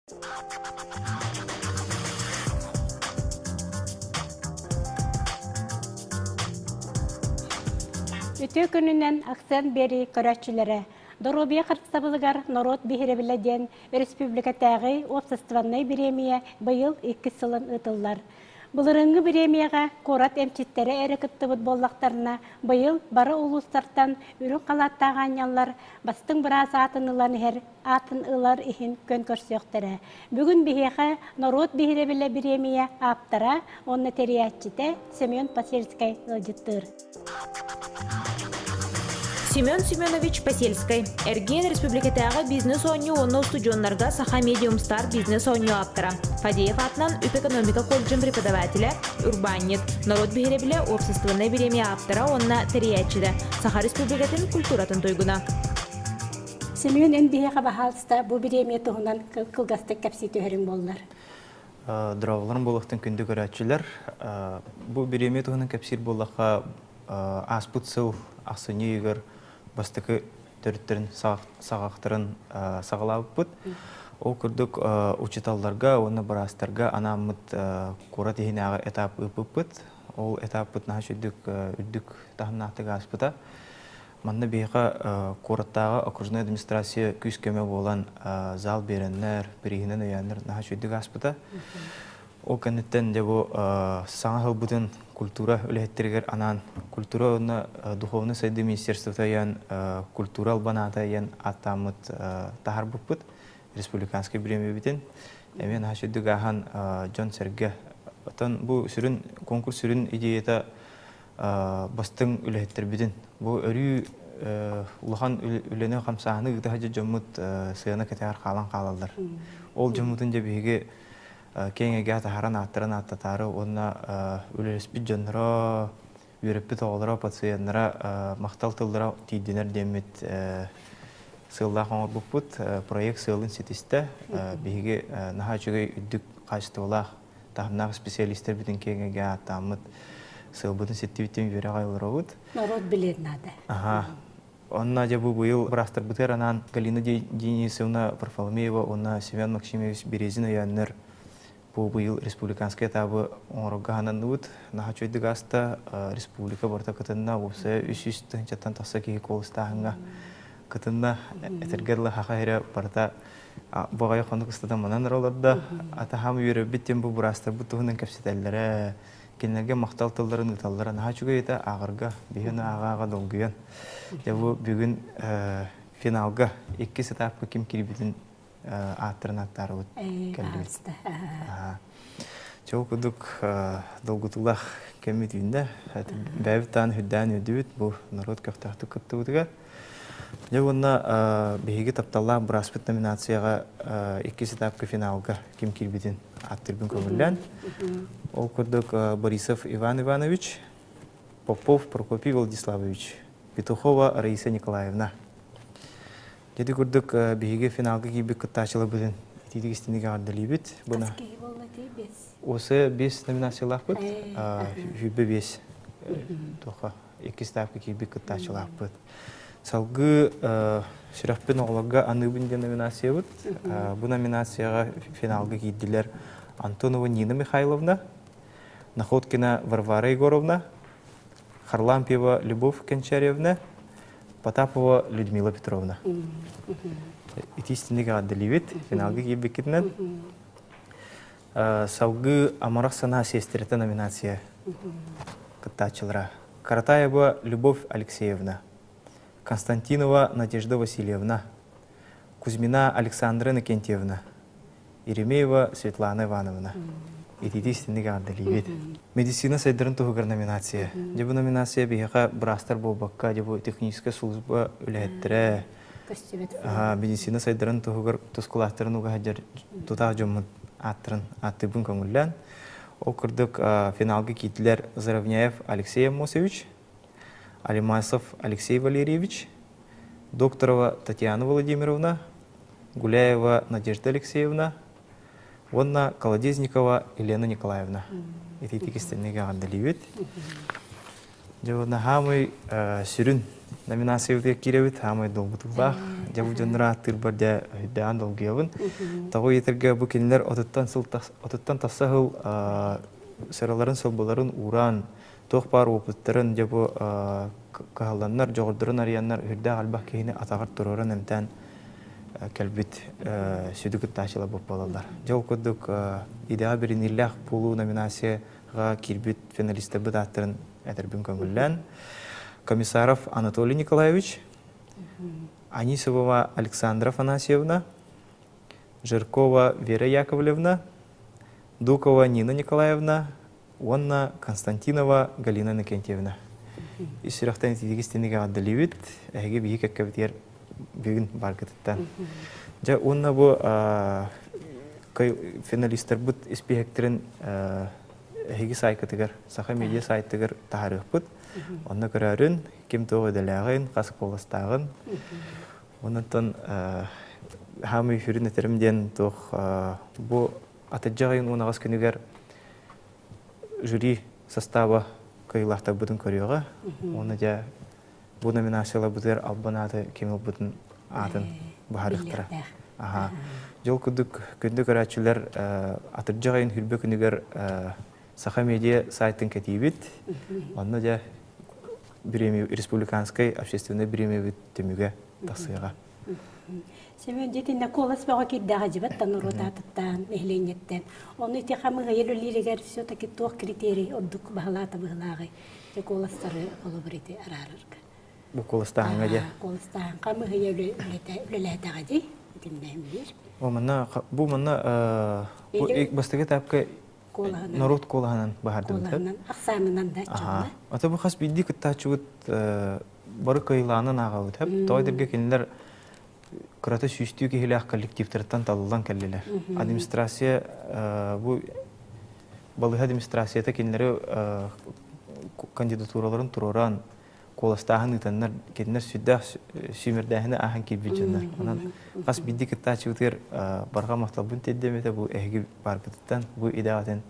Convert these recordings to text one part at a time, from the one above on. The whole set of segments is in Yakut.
Үтүө күнүнэн акцент биэрии көрөөччүлэрэ Доруобуйа харыстабылыгар норуот биһирэбилэ диэн республикатааҕы уопсастыбаннай бириэмийэ быйыл иккис сылын ыытыллар. Былырыыҥҥы бириэмийэҕэ куорат эмчиттэрэ эрэ кыттыбыт буоллахтарына, быйыл бары улуустартан үрүҥ халааттаах аанньаллар бастыҥ быраас аатын ылан иһэр аатын ылар иһин күөн көрсүөхтэрэ. Бүгүн биһиэхэ норуот биһирэбилэ бириэмийэ ааптара уонна тэрийээччитэ Семен Посельскай ыалдьыттыыр. Семен Семенович Посельскай, Эргиэн республикатааҕы бизнес-оонньуу уонна устудьуоннарга Саха Медиум Стар бизнес-оонньуу ааптара, Фадеев аатынан үп-экономика колледжын преподавателэ, урбаанньыт, норуот биһирэбилэ уопсастыбаннай бириэмийэ ааптара уонна тэрийээччитэ, Саха Республикатын культуратын туйгуна. Семен, эн биһиэхэ баһаалыста бу бириэмийэ туһунан кылгастык кэпсии түһэриҥ буоллар. Дорооболорун буолуохтун күндү көрөөччүлэр. Бу бириэмийэ туһунан кэпсиир буоллахха, ааспыт сыл ахсынньы ыйыгар бастакы төрүттэрин саҕахтарын саҕалаабыппыт. Ол курдук учууталларга уонна быраастарга анааммыт куорат иһинээҕи этап ыыппыппыт. Ол этаппыт наһаа үрдүк үрдүк таһымнаахтык ааспыта. Манна биһиэхэ куораттааҕы окружной администрация күүс-көмө буолан зал биэрэннэр, бирииһинэн өйөөннөр наһаа үчүгэйдик ааспыта. Ол кэнниттэн дьэ бу саҥа сылбытын культура үлэһиттэригэр анаан культура уонна духовнай сайдыы министерствота ыйан культура албан аата ыйан ааттааммыт таһаарбыппыт республиканскай бириэмийэбитин. Эмиэ наһаа үчүгэйдик ааһан дьон-сэргэ. Оттон бу сүрүн конкурс сүрүн идеята бастыҥ үлэһиттэрбитин бу өрүү улахан үлэни хамсааһыны ыыта сылдьар дьоммут сыана кэтэҕэр хаалан хаалаллар. Ол дьоммутун дьэ биһиги киэҥ эйгэҕэ таһааран ааттарын ааттатаары уонна үлэлэспит дьонноро, үөрэппит оҕолоро, пациеннара махтал тыллара тиийдинэр диэммит сыаллаах оҥорбуппут. Проект сыалын ситистэ. Биһиги наһаа үчүгэй үрдүк хаачыстыбалаах таһымнаах специалистарбытын киэҥ эйгэ ааттааммыт сыалбытын ситтибиттэн үөрэх олоробут. Норуот билиэн наада. Аха. Онно дьэ бу быйыл быраастарбытыгар анаан Галина Денисовна Варфоломеева уонна Семен Максимович Березин өйөөннөр бу быйыл республиканскай этабы оҥорорго ананныбыт. Наһаа үчүгэйдик ааста. Республика барыта кытынна. Уопсайа 300 тыһыынчаттан тахса киһи куоластааһыҥҥа кытынна. Этэргэ дылы хаха эрэ барыта Баҕайы хонук устата манан эрэ олордо. Атаһам үөрэрбит диэн бу быраастарбыт туһунан кэпсэтэллэрэ, кинилэргэ махтал тылларын ыыталлара наһаа үчүгэй этэ ааҕарга, биһиги ааҕа-ааҕа долгуйан. Дьэ бу бүгүн финалга иккис этапка ким киирбитин ааттарын аттаарыбыт кэллибит. Чол курдук долгутуулаах кэммит үүннэ. Бэйэбит таан үрдээн үрдүбүт бу норуот көхтөөхтүк кыттыбытыгар. Дьэ уонна биһиги тапталлаах бырааспыт номинацияҕа иккис этапка финалга ким киирбитин ааттыырбын көҥүллээн. Ол курдук Борисов Иван Иванович, Попов Прокопий Владиславович, Петухова Раиса Николаевна. Дьэ курдук биһиги финалга киирбит кыттааччыларбытын итиитик истиҥник эҕэрдэлиибит. Хас киһи буолла дии бес? Осы бес номинациялаахпыт. Сүүрбэ бес туохха иккис этапка киирбит кыттааччылаахпыт. Салгыы сүрэхпин оҕолорго аныыбын диэн номинациябыт. Бу номинацияҕа финалга киирдилэр Антонова Нина Михайловна, Находкина Варвара Егоровна, Харлампьева Любовь Кенчаревна, Потапова Людмила Петровна. Ити истинник эҕэрдэлиибит финалга киирбиккитинэн. Салгыы Амарах санаа сиэстэрэтэ номинация кыттааччылара Каратаева Любовь Алексеевна, Константинова Надежда Васильевна, Кузьмина Александра Иннокентьевна, Еремеева Светлана Ивановна. Итиитии истинник эҕэрдэлиибит. Медицина сайдарын туһугар номинация. Дьэ бу номинация биһиэхэ быраастар буолбакка, дьэ бу техническэй служба үлэһиттэрэ, медицина сайдарын туһугар тускулаахтарын угаһадьар тутаах дьоммут ааттарын ааттыырбын көҥүллээн. Ол курдук финалга киирдилэр Заровняев Алексей Амосович, Алимасов Алексей Валерьевич, Докторова Татьяна Владимировна, Гуляева Надежда Алексеевна уонна Колодезникова Елена Николаевна. Ититик истинник эҕэрдэлиибит. Дьэ уонна хаамай сүрүн номинациябытыгар киирэбит, хаамай долгутуулаах. Дьэ бу дьоннор ааттыырбар дьэ өйдөөн долгуйабын. Тоҕо ыйытарга бу кинилэр отуттан сыл отуттан тахса сыл сыраларын сылбаларын уураан туох баар опыттарын дьэ бу кыһалланнар, дьоҕурдарын арыйаннар үрдээх элбэх киһини атаҕар туруоран эмтээн кэлбит сүдү кыттааччылар буолаллар. Дьэ ол курдук идэҕэ бэриниилээх буолуу номинацияҕа киирбит финалистарбыт ааттарын этэрбин көҥүллээн Комиссаров Анатолий Николаевич, Анисовова Александра Афанасьевна, Жиркова Вера Яковлевна, Дукова Нина Николаевна уонна Константинова Галина Иннокентьевна. Ис сүрэхтэн итиитик истиҥник эҕэрдэлиибит. Эһиги биһиги кэккэбитигэр бүгүн бааргытыттан. Дьэ уонна бу финалистарбыт испииһэктэрин эһиги саайкытыгар, Саха медиа сайтыгар таһаарыахпыт. Онно көрөөрүн, ким туох идэлээҕин, хас куоластааҕын. Онон хаамый сүрүн этэрим диэн туох бу атырдьах ыйын 18 күнүгэр жюри состава кыайыылаахтарбытын көрүөҕэ. Уонна дьэ бу номинацияларбытыгар албан ааты ким ылбытын аатын быһаарыахтара. Аха. Дьол курдук күндү көрөөччүлэр атырдьах ыйын хүрбэ күнүгэр Саха медиа сайтын кэтиибит. Онно дьэ республиканскай общественнай бириэмийэбит түмүгэ тахсыаҕа. Семен дьитиннэ куолас бөҕө киирдэҕэ дьибэт норуот аатыттан, нэһилиэнньэттэн. Ону ити хамыыһыйа үлэлииригэр все-таки туох критерий ордук баһылаата быһылааҕый? Дьэ куоластары холобур ити араарарга. Бу куоластааһыҥҥа дьэ. Куоластааһын хамыыһыйа үлэлээтэҕэ дии итиннэ биир. Бу манна бу манна бу бастакы этапка норуот куолаһынан баһардыбыт. Куолаһынан, ахсаанынан да чугла. Ата бу хас биирдии кыттааччыбыт бары кыайылаанан ааҕабыт. Тоҕо дииргэ кинилэр кырата сүүстүү киһилээх коллективтарыттан талыллан кэллилэр. Администрация бу балыыһа администрацията кинилэри кандидатураларын туруоран куоластааһын ыытаннар кинилэр сүрдээх сүүмэрдээһини ааһан киирбит дьоннор. Онон хас биирдии кыттааччыбытыгар барҕа махталбын тиэрдиэм этэ бу эһиги бааргытыттан, бу идэҕитин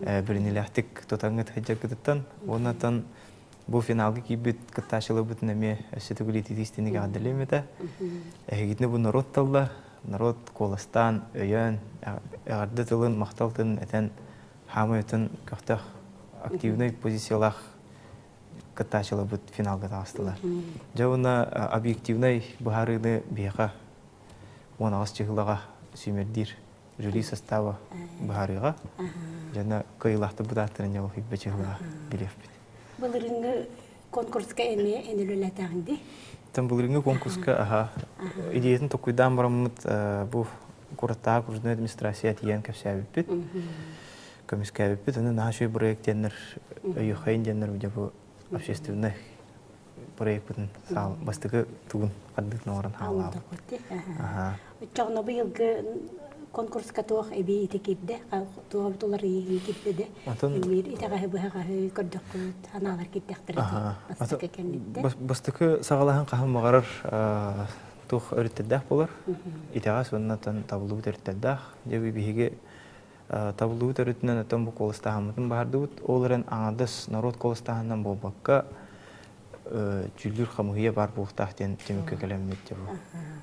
билиниилээхтик тутаҥҥыт сылдьаргытыттан уонна бу финалга киирбит кыттааччыларбытын эмиэ өссө төгүл ититии истиҥник эҕэрдэлиэм этэ. Эһигитини бу норуот талла, норуот куоластаан, өйөөн, эҕэрдэ тылын, махтал тылын этэн, хаамай өтөн көхтөөх активнай позициялаах кыттааччыларбыт финалга таҕыстылар. Дьэ уонна объективнай быһаарыыны биһиэхэ 18 чыһылаҕа сүүмэрдиир жюри состава быһаарыаҕа. Дьонно кыайыылаахтарбыт ааттарын дьэ ол хүйбэ чыһылаҕа билиэхпит. Былырыҥҥы конкурска эмиэ эн үлэлээтэҕиҥ дии? Тэн былырыҥҥы конкурска аха идеятын толкуйдаан бараммыт бу куораттааҕы окружной администрация тиийэн кэпсээбиппит. Көмүскээбиппит. Аны наһаа үчүгэй проект диэннэр өйүөххэйин диэннэр дьэ бу общественный проекпытын бастакы тугун хардыытын оҥорон хаалаабыт. Оччоҕуна быйылгы конкурска туох эбии ити киирдэ, туох эбит уларыйыы киирдэ де. Эмиир итэҕэһи быһаҕаһы көрдөххүт, анаалар киирдэхтэрэ бастакы кэнниттэн. Бастакы саҕалаһын хаһан баҕарар туох өрүттэрдээх буолар. Итэҕэс уонна табыллыбыт өрүттэрдээх. Дьэ биһиги табыллыбыт өрүтүнэн оттон бу куоластааһыммытын баһардыбыт. Ол эрэн аҥардас норуот куоластааһынынан буолбакка дьүүллүүр хамыыһыйа баар буолуохтаах диэн түмүккэ кэлэммит дьэ бу.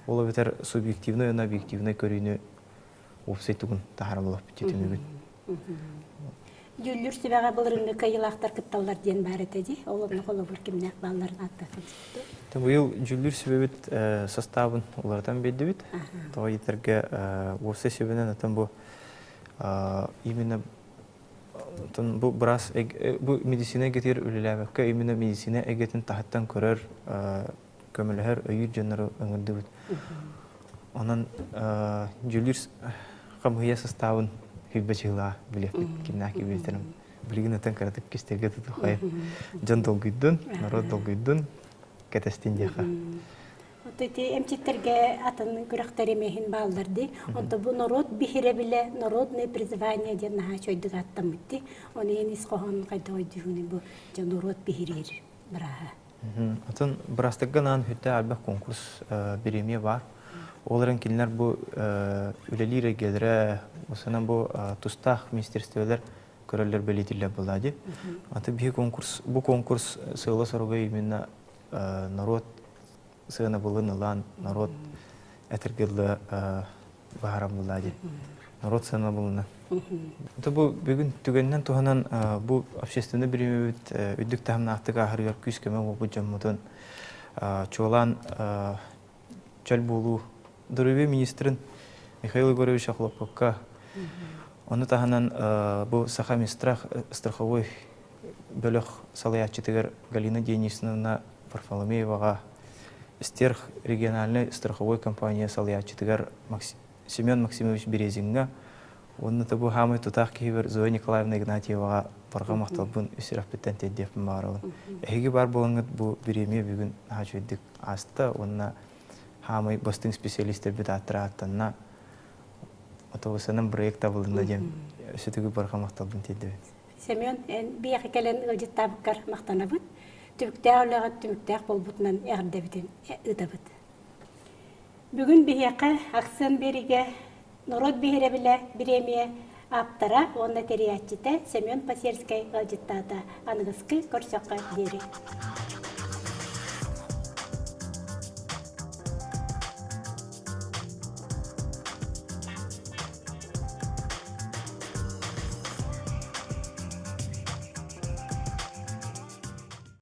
Ол эбэтэр субъективнай уонна объективнай көрүүнү уопсай тугун таһаарар буолуохпут түмүгүн. Дьүүллүүр сүбэҕэ былырыҥҥы кыайыылаахтар кытталлар диэн баар этэ дии. Ол онно холобур кимнээх баалларын ааттаатын сөптөө. Быйыл дьүүллүүр сүбэбит састаабын уларытан биэрдибит. Тоҕо диэтэргэ уопсай сүбэнэн оттон бу именно бу быраас бу медицина эйгэтигэр үлэлээбэккэ именно медицина эйгэтин таһыттан көрөр көмөлөһөр өйүүр дьоннору ыҥырдыбыт. Онон дьүүллүүр хамыыһыйа састаабын хүлбэ чыһылаа билиэхпит кимнээх кибиэтэрим. Билигин ытан кыратык кистэлгэ тутухайын. Дьон долгуйдун, народ долгуйдун, кэтэстин диэхэ. Ити эмчиттэргэ атын күрэхтэр эмиэһин бааллар дии. Онто бу норуот биһирэбилэ, народное призвание диэн наһаа үчүгэйдик ааттаммыт дии. Оны эн ис хоһоонун хайдах өйдүүгүнүй бу дьэ норуот биһириир бырааһа? Атын быраастарга анаан хүтэ элбэх конкурс бириэмийэ баар. Ол эрэн кинилэр бу үлэлиир эйгэлэрэ, осынан бу тустаах министерстволар көрөллөр бэлиэтиллэр буолла дии. Аты биһи конкурс, бу конкурс сыала-соруга именно народ сыанабылын ылан, народ этэргэ дылы баһаран булла дии. Народ сыанабылына. Бу бүгүн түгэнинэн туһанан бу общественный бириэмэбит үрдүк таһымнаахтык ааһарыгар күүс-көмө буолбут дьоммутун чуолаан чөл буолуу Здоровье министрин Михаил Егорович Охлопковка ону таһынан бу Саха Мистрах страховой бөлөх салайааччытыгар Галина Денисовна Варфоломееваҕа Стерх региональнай страховой компания салайааччытыгар Семен Максимович Березиҥҥа уонна бу хаамай тутаах киһибэр Зоя Николаевна Игнатьеваҕа барҕа махталбын үс сүрэхпиттэн тиэрдиэхпин баҕарабын. Эһиги баар буолаҥҥыт бу бириэмийэ бүгүн наһаа үчүгэйдик ааста уонна хаамай бастыҥ специалистэрбит ааттара ааттанна. Отобусанан проект табылынна диэн өссө барҕа махталбын тиэрдэбин. Семен, эн биһиэхэ кэлэн ыалдьыттаабыккар махтанабыт. Түбүктээх үлэҕит түмүктээх буолбутунан эҕэрдэбитин ыытабыт. Бүгүн биһиэхэ Аксен биэригэ норуот биһирэбилэ бириэмийэ ааптара уонна тэрийээччитэ Семен Посельскай ыалдьыттаата. Аныгыскы көрсөххө диэри.